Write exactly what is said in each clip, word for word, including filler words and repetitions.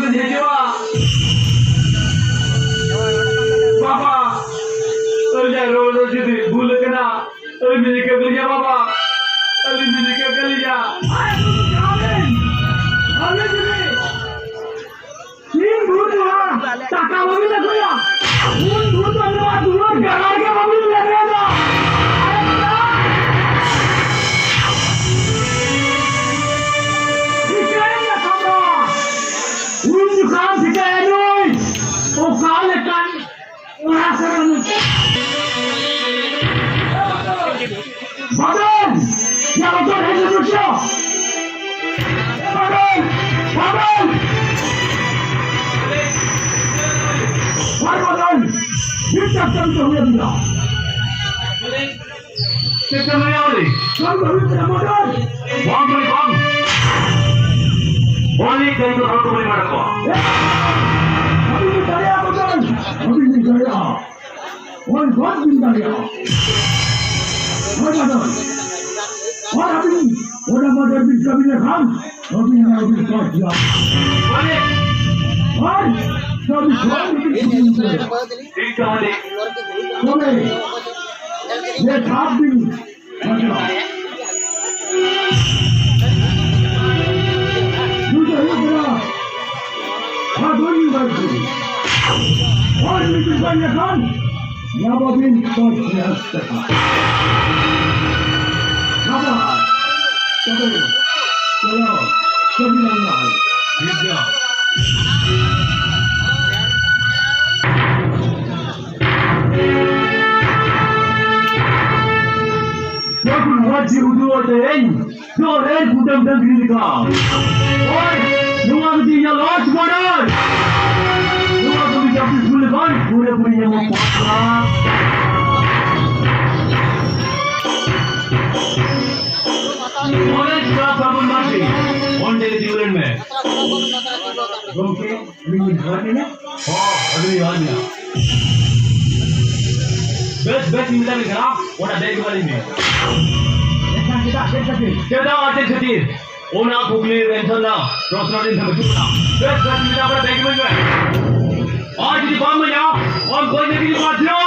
ᱦᱤᱡᱩᱜᱼᱟ᱾ ᱵᱟᱵᱟ, ᱟᱹᱞᱤᱧᱟᱜ ᱨᱚᱲ ᱫᱚ ᱡᱩᱫᱤ ᱵᱷᱩᱞ ᱟᱠᱟᱱᱟ, ᱟᱹᱞᱤᱧ ᱵᱤᱱ ᱤᱠᱟᱹ ᱠᱟᱹᱞᱤᱧᱟ ᱵᱟᱵᱟ, ᱟᱹᱞᱤᱧ ᱵᱤᱱ ᱤᱠᱟᱹ ᱠᱟᱹᱞᱤᱧᱟ᱾ ᱟᱨᱮ ᱵᱩᱨᱩ ᱡᱟᱦᱟᱸ ᱵᱤᱱ, ᱟᱹᱞᱤᱧ ᱡᱩᱫᱤ ᱛᱤᱱ ᱵᱷᱳᱨ ᱱᱚᱣᱟ ᱴᱟᱠᱟ ᱵᱟᱹᱵᱤᱱ ᱟᱹᱜᱩᱭᱟ, ᱩᱱ ᱵᱷᱳᱨ ᱫᱚ ᱱᱚᱣᱟ ᱫᱩᱣᱟᱹᱨ ᱜᱟᱰᱟ ᱨᱮᱜᱮ ᱵᱟᱹᱵᱤᱱ ᱞᱮᱵᱮᱫᱟ᱾ ᱟᱨᱮ ᱵᱟᱵᱟ! ᱴᱷᱤᱠᱟᱹᱭᱮᱱ ᱜᱮ ᱠᱟᱛᱷᱟ᱾ ᱩᱱ ᱡᱚᱠᱷᱟᱱ ᱴᱷᱤᱠᱟᱹᱭᱟ ᱱᱩᱭ ᱚᱠᱟ ᱞᱮᱠᱟᱱ ᱚᱲᱟᱜ ᱥᱮᱫ ᱨᱮ ᱱᱩᱭ᱾ ᱵᱟᱫᱚᱞ! ᱭᱟ ᱵᱟᱫᱚᱞ, ᱦᱮᱡ ᱞᱮᱱ ᱢᱮᱥᱮ! ᱵᱟᱫᱚᱞ! ᱵᱟᱫᱚᱞ! ᱦᱚᱭ ᱵᱟᱫᱚᱞ! ᱢᱤᱫ ᱴᱟᱠᱟ ᱠᱟᱹᱢᱤ ᱫᱚ ᱦᱩᱭ ᱟᱹᱫᱤᱧᱟ᱾ ᱪᱮᱫ ᱠᱟᱹᱢᱤ ᱦᱩᱭᱩᱜᱼᱟ ᱩᱱᱤ? ᱠᱟᱹᱢᱤ ᱫᱚ ᱦᱩᱭᱩᱜ ᱠᱟᱱᱟ ᱵᱟᱫᱚᱞ! ᱵᱟᱝ ᱩᱱᱤ ᱵᱟᱝ! ᱩᱱᱤ ᱠᱟᱹᱢᱤ ᱫᱚ ᱵᱟᱝ ᱠᱚ ᱮᱢᱟ ᱠᱚᱣᱟ᱾ ᱟᱹᱵᱤᱱ ᱵᱤᱱ ᱫᱟᱲᱮᱭᱟᱜᱼᱟ ᱵᱟᱫᱚᱞ! ᱟᱹᱵᱤᱱ ᱵᱤᱱ ᱫᱟᱲᱮᱭᱟᱜᱼᱟ᱾ ᱦᱳᱭ, ᱵᱟᱝ ᱵᱤᱱ ᱫᱟᱲᱮᱭᱟᱜᱼᱟ᱾ ᱦᱳᱭ, ᱵᱟᱫᱚᱞ᱾ ᱟᱨ ᱟᱹᱵᱤᱱ ᱚᱱᱟ ᱵᱟᱫᱚᱞ ᱵᱤᱱ ᱠᱟᱹᱢᱤ ᱞᱮᱠᱷᱟᱱ, ᱟᱹᱵᱤᱱ ᱦᱚᱸ ᱟᱹᱵᱤᱱ ᱯᱟᱸᱪ ᱞᱟᱠᱷ᱾ ᱦᱳᱭ, ᱠᱟᱹᱢᱤ ᱠᱷᱚᱱ ᱵᱤᱱ ᱠᱟᱹᱢᱤ ᱞᱮᱠᱷᱟᱱ᱾ ᱴᱷᱤᱠ ᱛᱟᱦᱚᱞᱮ᱾ ᱛᱚᱵᱮ, ᱡᱮ ᱥᱟᱛ ᱫᱤᱱ ᱱᱩᱭ ᱫᱚ ᱦᱩᱭᱩᱜ ᱠᱟᱱᱟ ᱯᱷᱟᱹᱜᱩᱱ ᱢᱟᱹᱡᱷᱤ᱾ ᱦᱚᱲ ᱢᱤᱫ ᱨᱩᱯᱟᱹᱭ ᱞᱮᱠᱷᱟᱱ ᱱᱟᱣᱟ ᱵᱤᱱ ᱯᱚᱧᱪᱟᱥ ᱴᱟᱠᱟ᱾ ᱱᱟᱣᱟ ᱛᱚᱵᱮ ᱪᱚᱞᱚ ᱠᱟᱹᱢᱤ ᱞᱟᱝ ᱞᱟᱦᱟᱭ᱾ ᱴᱷᱤᱠ ᱜᱮᱭᱟ᱾ ᱯᱷᱟᱹᱜᱩᱱ ᱢᱟᱹᱡᱷᱤ ᱩᱫᱩᱜ ᱟᱹᱛᱮᱧ ᱫᱚ ᱨᱮ ᱠᱩᱴᱟᱹᱢ ᱰᱟᱹᱝᱨᱤ ᱞᱮᱠᱟ᱾ ᱳᱭ, ᱱᱚᱣᱟ ᱡᱩᱫᱤ ᱤᱧᱟᱹᱜ ᱞᱚᱥ ᱵᱚᱰᱟᱨ, ᱱᱚᱣᱟ ᱡᱩᱫᱤ ᱡᱟᱹᱯᱤᱫ ᱵᱷᱩᱞ ᱞᱮᱠᱷᱟᱱ ᱯᱩᱨᱟᱹ ᱯᱩᱨᱤ ᱧᱟᱢᱚᱜ ᱯᱟᱛᱞᱟ᱾ ᱚᱱᱮ ᱪᱮᱫᱟᱜ ᱯᱷᱟᱹᱜᱩᱱ ᱢᱟᱹᱡᱷᱤ, ᱚᱸᱰᱮ ᱤᱫᱤ ᱞᱮᱱ ᱢᱮ᱾ ᱜᱚᱢᱠᱮ, ᱟᱹᱵᱤᱱ ᱵᱤᱱ ᱦᱚᱦᱚᱣᱟᱫ ᱞᱤᱧᱟ? ᱦᱚᱸ, ᱟᱹᱵᱤᱱ ᱞᱤᱧ ᱦᱚᱦᱚᱣᱟᱫ ᱵᱤᱱᱟ᱾ ᱵᱮᱥ, ᱵᱮᱥ, ᱤᱧ ᱢᱮᱛᱟ ᱵᱤᱱ ᱠᱟᱱᱟ, ᱚᱱᱟ ᱵᱮᱜᱽ ᱮᱢᱟ ᱞᱤᱧ ᱵᱤᱱ᱾ ᱮᱱᱠᱷᱟᱱ ᱪᱮᱫᱟᱜ, ᱪᱮᱫ ᱠᱷᱟᱹᱛᱤᱨ? ᱪᱮᱫᱟᱜ ᱟᱨ ᱪᱮᱫ ᱠᱷᱟᱹᱛᱤᱨ? ᱚᱱᱟ ᱠᱩᱠᱞᱤ ᱨᱮ ᱴᱮᱱᱥᱚᱱ ᱨᱮᱱᱟᱜ ᱯᱨᱚᱥᱱᱚ ᱫᱤᱱ ᱫᱚ ᱵᱟᱹᱪᱩᱜ ᱠᱟᱫᱟ᱾ ᱵᱮᱥ, ᱵᱮᱥ, ᱢᱤᱫ ᱫᱷᱟᱣ ᱠᱟᱛᱮ ᱵᱮᱜᱽ ᱤᱢᱟᱹᱧ ᱢᱮ᱾ ᱟᱨ ᱡᱩᱫᱤ ᱵᱟᱢ ᱤᱢᱟᱹᱧᱟ, ᱟᱢ ᱜᱚᱡ ᱞᱟᱹᱜᱤᱫ ᱤᱧ ᱵᱟᱫᱷᱭᱚ᱾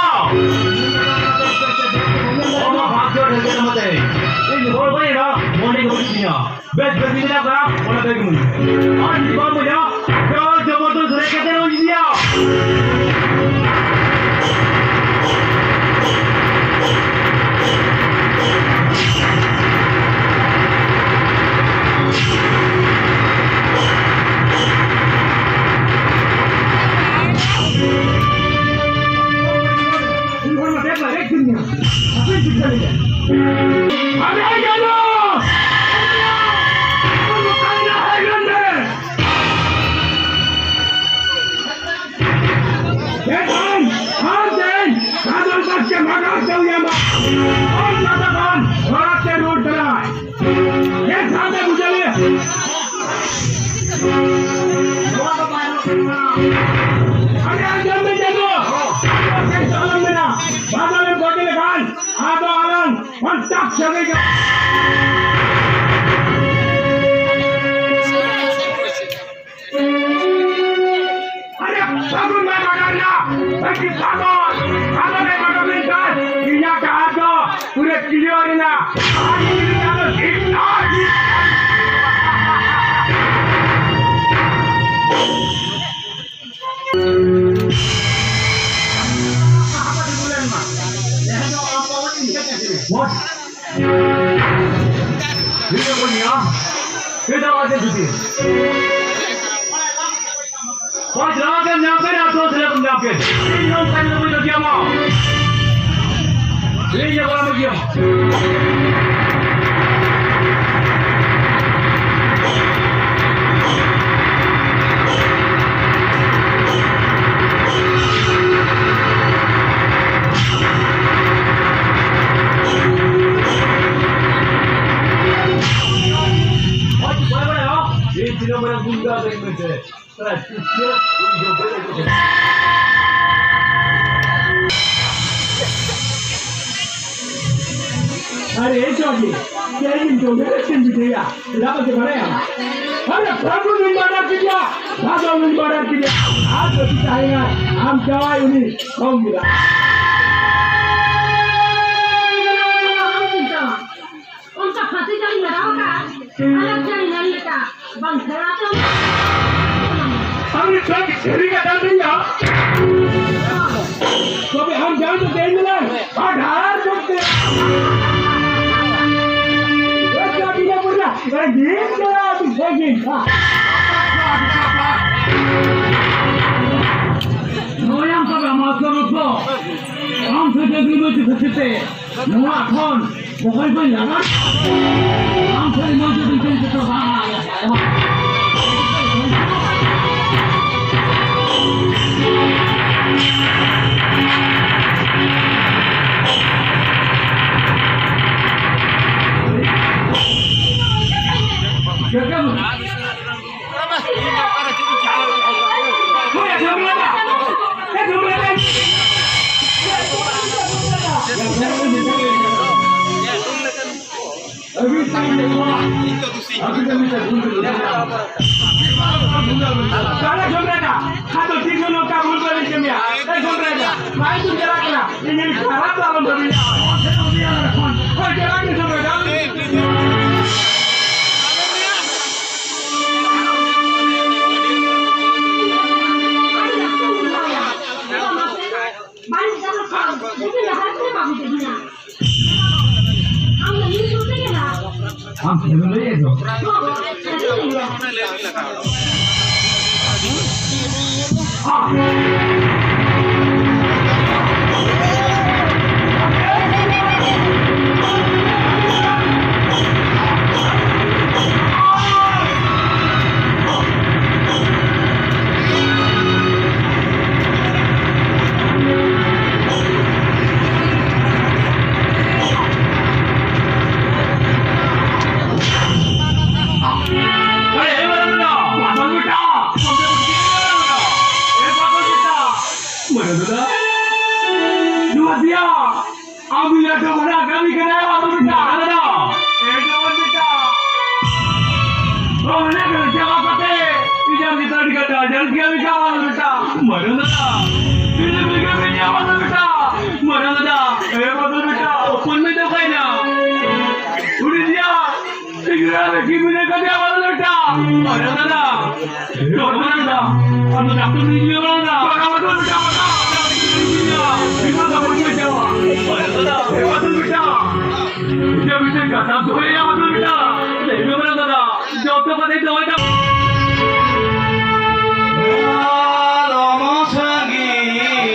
ᱟᱢᱟᱜ ᱵᱷᱟᱜᱽᱭᱚ ᱰᱷᱮᱨ ᱜᱮ ᱛᱟᱢᱟ ᱛᱮᱦᱮᱧ᱾ ᱤᱧ ᱦᱚᱲ ᱵᱟᱹᱧ ᱮᱲᱟ, ᱢᱚᱱᱮ ᱜᱮ ᱵᱟᱹᱪᱩᱜ ᱛᱤᱧᱟ᱾ ᱵᱮᱥ, ᱵᱮᱥ, ᱤᱧ ᱢᱮᱱᱟᱜ ᱠᱟᱱᱟ, ᱚᱱᱟ ᱵᱮᱜᱽ ᱤᱢᱟᱹᱧ ᱢᱮ᱾ ᱟᱨ ᱡᱩᱫᱤ ᱵᱟᱢ ᱤᱢᱟᱹᱧᱟ, ᱡᱚᱵᱚᱨ ᱡᱚᱵᱚᱨᱫᱚᱥ ᱨᱮ ᱠᱟᱛᱮ ᱤᱫᱤᱭᱟ᱾ ᱮᱱᱠᱷᱟᱱ ᱟᱢ ᱛᱮᱦᱮᱧ ᱥᱟᱫᱚᱢ ᱠᱚ ᱪᱮ ᱢᱟᱰᱟᱨ ᱛᱮ ᱩᱭᱦᱟᱹᱨᱟ᱾ ᱟᱢ ᱠᱟᱛᱷᱟ ᱠᱷᱟᱱ ᱦᱚᱲᱟᱜ ᱛᱮ ᱨᱚᱲ ᱠᱟᱱᱟᱭ᱾ ᱪᱮᱫ ᱥᱟᱶᱛᱮ ᱵᱩᱡᱷᱟᱹᱣ ᱮᱭᱟ? ᱟᱨᱮ ᱟᱸᱡᱚᱢ ᱢᱮ ᱡᱟᱫᱚ, ᱟᱢ ᱛᱮᱦᱮᱧ ᱥᱟᱫᱚᱢ ᱢᱮᱱᱟ, ᱵᱟᱫᱚᱞ ᱮᱢ ᱜᱚᱡ ᱞᱮᱠᱷᱟᱱ ᱟᱫᱚ ᱟᱞᱟᱝ ᱠᱚᱱᱴᱟᱠᱴ ᱥᱟᱹᱜᱟᱹᱭ ᱜᱮ᱾ ᱟᱨᱮ ᱯᱷᱟᱹᱜᱩᱱ ᱢᱟ ᱵᱟᱰᱟᱭ ᱱᱟ, ᱵᱷᱟᱹᱜᱤ ᱯᱷᱟᱹᱜᱩᱱ, ᱯᱷᱟᱹᱜᱩᱱ ᱨᱮ ᱵᱟᱰᱟᱭ ᱞᱮᱱᱠᱷᱟᱱ ᱤᱧᱟᱹᱜ ᱰᱟᱦᱟᱨ ᱫᱚ ᱯᱩᱨᱟᱹ clear ᱮᱱᱟ᱾ ᱟᱨ ᱤᱧ ᱫᱚ ᱟᱫᱚ ᱰᱷᱤᱯ ᱰᱷᱟᱯ, ᱰᱷᱤᱯ ᱰᱷᱟᱯ᱾ ᱢᱚᱡᱽ᱾ ᱦᱤᱲᱤᱧ ᱵᱚᱱ ᱧᱟᱢ᱾ ᱪᱮᱫᱟᱜ ᱵᱟᱝ ᱪᱮᱫ ᱠᱷᱟᱹᱛᱤᱨ? ᱯᱟᱸᱪ ᱞᱟᱠᱷ ᱮᱢ ᱧᱟᱢ ᱠᱮᱫ ᱟᱨ ᱫᱚᱥ ᱞᱟᱠᱷ ᱮᱢ ᱧᱟᱢ ᱠᱮᱫ᱾ ᱤᱧ ᱦᱚᱸ ᱚᱱᱠᱟ ᱜᱮ ᱵᱟᱹᱧ ᱵᱟᱹᱜᱤᱭᱟᱢᱟ᱾ ᱤᱧ ᱦᱚᱸ ᱵᱟᱹᱧ ᱵᱟᱹᱜᱤᱭᱟᱢᱟ᱾ ᱤᱧ ᱛᱤᱱᱟᱹᱜ ᱢᱟᱨᱟᱝ ᱜᱩᱱᱰᱟ ᱫᱚᱧ ᱢᱮᱱᱛᱮ᱾ ᱟᱨᱮ ᱮ ᱡᱚᱜᱤ, ᱛᱮᱦᱮᱧ ᱫᱚ ᱢᱮᱨᱮ ᱪᱮᱫ ᱵᱤᱡᱷᱟᱹᱭᱟ? ᱪᱮᱫᱟᱜ ᱵᱟᱝ ᱵᱟᱲᱟᱭᱟ? ᱟᱨᱮ ᱯᱷᱟᱹᱜᱩᱱ ᱞᱤᱧ ᱢᱟᱰᱟᱨ ᱠᱮᱫᱮᱭᱟ, ᱵᱷᱟᱫᱚᱨ ᱞᱤᱧ ᱢᱟᱰᱟᱨ ᱠᱮᱫᱮᱭᱟ, ᱟᱨ ᱵᱟᱹᱠᱤ ᱛᱟᱦᱮᱸᱭᱟ ᱟᱢ ᱡᱟᱶᱟᱭ ᱩᱱᱤ ᱠᱚᱢ ᱜᱮᱞᱟ᱾ ᱚᱱᱠᱟ ᱯᱷᱟᱹᱥᱤ ᱡᱟᱹᱞᱤᱧ ᱞᱟᱜᱟᱣ ᱠᱟᱜᱼᱟ, ᱟᱨ ᱡᱟᱹᱞᱤᱧ ᱞᱮᱠᱟ ᱵᱟᱝ ᱥᱮᱬᱟ ᱛᱮ ᱟᱢ ᱥᱟᱹᱨᱤ ᱠᱟᱛᱷᱟ ᱞᱟᱹᱭᱟ᱾ ᱛᱚᱵᱮ ᱟᱢ ᱡᱟᱦᱟᱸ ᱫᱚ ᱫᱮᱡ ᱞᱮᱱᱟ, ᱟᱫᱷᱟᱨ ᱠᱟᱨᱰ ᱛᱮ᱾ ᱮᱠᱟ ᱵᱤᱱᱟ ᱯᱩᱨᱟ, ᱟᱨ ᱫᱤᱱ ᱪᱟᱞᱟᱣ ᱟᱹᱰᱤ ᱥᱟᱺᱜᱤᱧ᱾ ᱱᱚᱣᱟ ᱟᱢ ᱥᱟᱞᱟᱜ ᱢᱟᱥᱴᱟᱨ ᱠᱚ, ᱟᱢ ᱥᱟᱛᱮ ᱟᱹᱜᱽᱨᱤᱢᱮᱱᱴ ᱠᱷᱟᱹᱛᱤᱨ ᱛᱮ ᱱᱚᱣᱟ ᱠᱷᱚᱱ ᱵᱚᱠᱚᱭ ᱠᱚᱧ ᱞᱟᱜᱟ᱾ ᱟᱢ ᱴᱷᱮᱱ ᱮᱢᱟᱱ ᱡᱩᱫᱤ ᱠᱟᱹᱢᱤ ᱠᱟᱛᱮ ᱵᱟᱝ ᱦᱟᱞᱟᱭᱟ᱾ ᱛᱟᱦᱞᱮ ᱡᱚᱢ ᱨᱮ ᱫᱟ, ᱟᱫᱚ ᱛᱤᱥ ᱦᱚᱸ ᱱᱚᱝᱠᱟ ᱵᱷᱩᱞ ᱵᱟᱹᱞᱤᱧ ᱠᱟᱹᱢᱤᱭᱟ᱾ ᱮ ᱡᱚᱢ ᱨᱮ ᱫᱟ, ᱵᱟᱭ ᱫᱩᱧ ᱪᱟᱞᱟᱜ ᱠᱟᱱᱟ, ᱤᱧ ᱨᱤᱱ ᱠᱷᱟᱨᱟᱯ ᱫᱚ ᱟᱞᱚᱢ ᱵᱷᱟᱹᱵᱤᱭᱟ᱾ ᱦᱳᱭ, ᱪᱟᱞᱟᱜ ᱠᱟᱱᱟ ᱡᱚᱢ ᱨᱮ ᱫᱟ᱾ ᱟᱢ ᱪᱮᱫ ᱮᱢ ᱞᱟᱹᱭᱮᱫ ᱫᱚ? ᱠᱟᱛᱷᱟ ᱡᱟᱹᱨᱩᱲ ᱜᱮᱭᱟ ᱵᱮᱴᱟ, ᱵᱟᱫᱚᱞ ᱵᱮᱴᱟ᱾ ᱢᱟᱨᱟᱝ ᱫᱟᱫᱟ, ᱛᱤᱱᱟᱹᱜ ᱵᱤᱜᱷᱟᱹ ᱵᱤᱱ ᱧᱟᱢᱟ ᱵᱟᱫᱚᱞ ᱵᱮᱴᱟ? ᱢᱟᱨᱟᱝ ᱫᱟᱫᱟ, ᱮ ᱵᱟᱫᱚᱞ ᱵᱮᱴᱟ, ᱦᱚᱯᱚᱱ ᱢᱮ ᱫᱚ ᱚᱠᱟᱭᱮᱱᱟ? ᱩᱱᱤ ᱫᱤᱭᱟ, ᱛᱤᱱᱟᱹᱜ ᱨᱮ ᱠᱤ ᱵᱤᱱ ᱠᱟᱫᱮᱭᱟ ᱵᱟᱫᱚᱞ ᱵᱮᱴᱟ? ᱢᱟᱨᱟᱝ ᱫᱟᱫᱟ, ᱮ ᱵᱟᱫᱚᱞ ᱵᱮᱴᱟ, ᱟᱢ ᱫᱚ ᱰᱟᱠᱛᱚᱨ ᱵᱤᱱ ᱤᱫᱤᱭᱟ ᱵᱟᱫᱚᱞ ᱵᱮᱴᱟ? ᱵᱟᱝᱟ ᱵᱟᱫᱚᱞ ᱵᱮᱴᱟ, ᱵᱟᱝᱟ᱾ ᱰᱟᱠᱛᱚᱨ ᱵᱤᱱ ᱤᱫᱤᱭᱟ, ᱵᱤᱱ ᱫᱚ ᱦᱚᱯᱚᱱ ᱢᱮ ᱫᱚ᱾ ᱢᱟᱨᱟᱝ ᱫᱟᱫᱟ, ᱮ ᱵᱟᱫᱚᱞ ᱵᱮᱴᱟ, ᱤᱧ ᱫᱚ ᱢᱤᱫᱴᱮᱱ ᱠᱟᱛᱷᱟ ᱫᱚᱦᱚᱭᱟ ᱵᱟᱫᱚᱞ ᱵᱮᱴᱟ, ᱞᱟᱹᱭ ᱢᱮ ᱢᱟᱨᱟᱝ ᱫᱟᱫᱟ᱾ ᱡᱚᱛᱚ ᱠᱟᱛᱮ ᱫᱚᱦᱚᱭ ᱛᱟᱢ᱾ ᱟᱞᱚᱢ ᱥᱟᱺᱜᱤᱧᱚᱜᱼᱟ᱾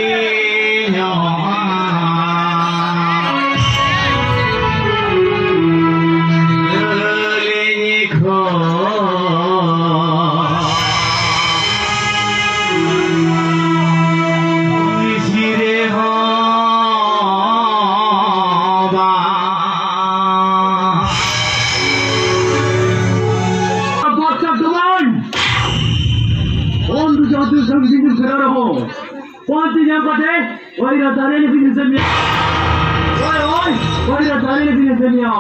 ᱟᱹᱞᱤᱧ ᱠᱷᱚᱱ ᱵᱮᱥᱤ ᱨᱮᱦᱚᱸ ᱵᱟᱝ᱾ ᱵᱟᱫᱥᱟ ᱫᱚ ᱵᱟᱝ᱾ ᱚᱱ ᱫᱚ ᱡᱟᱦᱟᱸ ᱛᱤᱱ ᱥᱟᱺᱜᱤᱧ ᱥᱟᱺᱜᱤᱧ ᱥᱮᱴᱮᱨ ᱨᱮᱦᱚᱸ, ᱯᱟᱱᱛᱮ ᱧᱟᱢ ᱠᱟᱛᱮ, ᱳᱭ ᱨᱟ ᱫᱟᱨᱮ ᱞᱮ ᱵᱤᱱ ᱥᱮ ᱢᱮᱭᱟ᱾ ᱳᱭ, ᱳᱭ, ᱳᱭ ᱨᱟ ᱫᱟᱨᱮ ᱞᱮ ᱵᱤᱱ ᱥᱮ ᱢᱮᱭᱟ᱾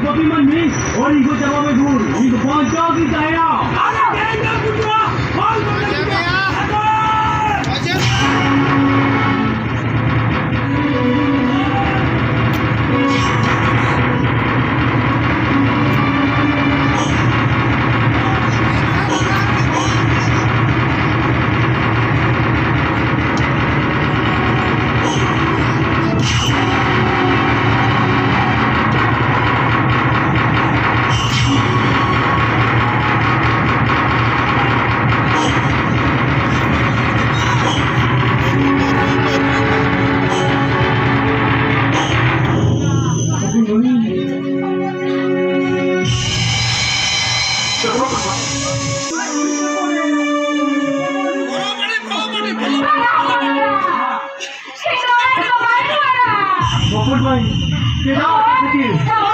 ᱠᱚᱯᱤ ᱢᱟᱹᱱᱢᱤ, ᱦᱚᱲ ᱤᱧ ᱠᱚ ᱪᱟᱵᱟ ᱢᱮ ᱵᱷᱩᱞ, ᱤᱧ ᱫᱚ ᱵᱟᱧᱪᱟᱣ ᱜᱤᱧ ᱛᱟᱦᱮᱸᱭᱟ᱾ ᱵᱟᱯᱩᱨ ᱵᱷᱟᱭ, ᱪᱮᱫᱟᱜ ᱟᱯᱮ ᱠᱷᱟᱹᱛᱤᱨ?